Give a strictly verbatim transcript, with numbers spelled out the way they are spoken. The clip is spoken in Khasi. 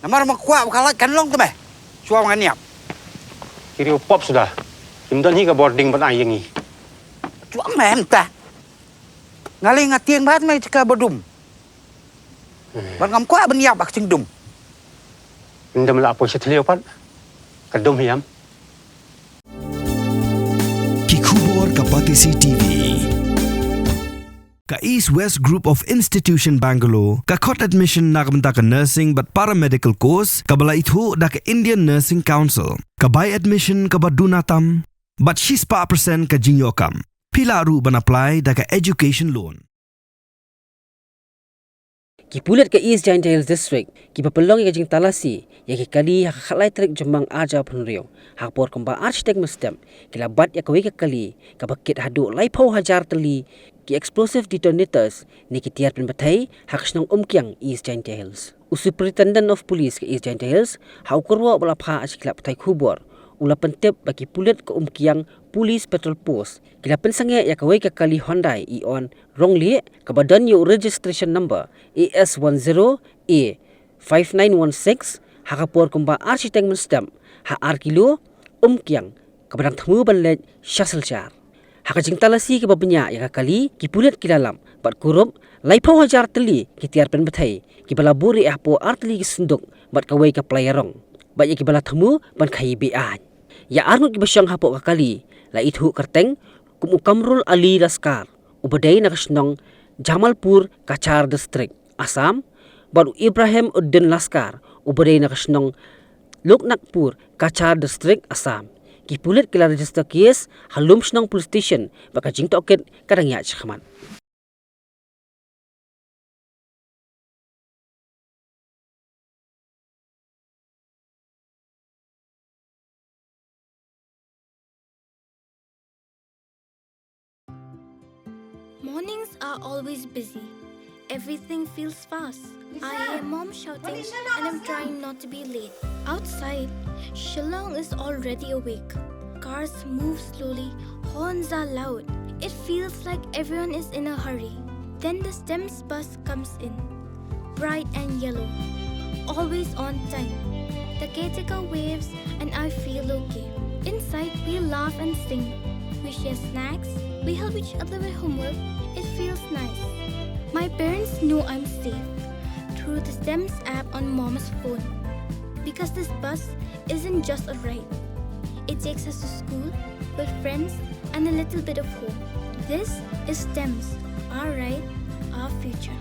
Namar ma kwah ba ka lait kan long te me. Shuwa ngan ïap. Ki riew pop suda. Kim don hi ka bording ban ai ïa ngi. Shuwa me mynta. Nga lei nga tieng bad me jaka ba dum. Bad ngam kwah ban ïap bad ka jingdum. Ynda me la poi sha thliew pat. Ka dum hi ïam. Ki khubor ka Batesi T V. Ka East West Group of Institution Bangalore ka khot admission na ka bynta ka nursing bad paramedical course kaba la ithuh da ka Indian Nursing Council. Ka bai admission kaba duna tam bad shispah percent ka jingïoh kam. Phi lah ruh ban apply da ka education loan. Ki pulit ka East Jaintia Hills District kiba pynlong ïa ka jingtalasi ïa ki kali ha ka khatlai tarik Jymmang arhajar arphew hynriew ha ka por kumba ar shiteng mynstep ki la bat ïa kawei ka kali kaba kit haduh laiphew hajar tylli ki explosive detonators ne ki tiar pynbatai ha ka shnong Umkiang, East Jaintia Hills. U Superintendent of Police ka East Jaintia Hills ha u kyrwoh ba la phah sha ki lad pathai khubor u la pyntip ba ki pulit ka Umkiang Police Patrol Post ki la pynsangeh ïa kawei ka kali Hyundai Eon Ronglieh kaba don ïa u registration number A S one zero A five nine one six ha ka por kumba ar shiteng mynstep ha ar kilo Umkiang kaba dang thmu ban leit sha Silchar. Ha ka jingtalasi kaba bniah ïa ka kali ki pulit ki la lap bad kurup laiphew hajar tylli ki tiar pynbatai kiba la buh rieh hapoh ar tylli ki synduk bad kawei ka pla ïarong bad ïa kiba la thmu ban khaii beaiñ. Ïa arngut kiba shong hapoh ka kali la ithuh kyrteng kum u Kamrul Ali Laskar uba dei na ka shnong Jamalpur, Cachar District, Assam bad u Ibrahim Uddin Laskar uba dei na ka shnong Loknathpur, Cachar District, Assam. Ki pulit ki la register case ha Lumshnong Police Station bad ka jingtohkit ka dang ïaid shakhmat. Mornings are always busy. Everything feels fast. I hear mom shouting and I'm trying not to be late. Outside, Shillong is already awake. Cars move slowly, horns are loud. It feels like everyone is in a hurry. Then the STEMS bus comes in, bright and yellow, always on time. The caretaker waves and I feel okay. Inside, we laugh and sing. We share snacks. We help each other with homework. It feels nice. My parents know I'm safe through the STEMS app on mom's phone. Because this bus isn't just a ride. It takes us to school, with friends, and a little bit of hope. This is STEMS, our ride, our future.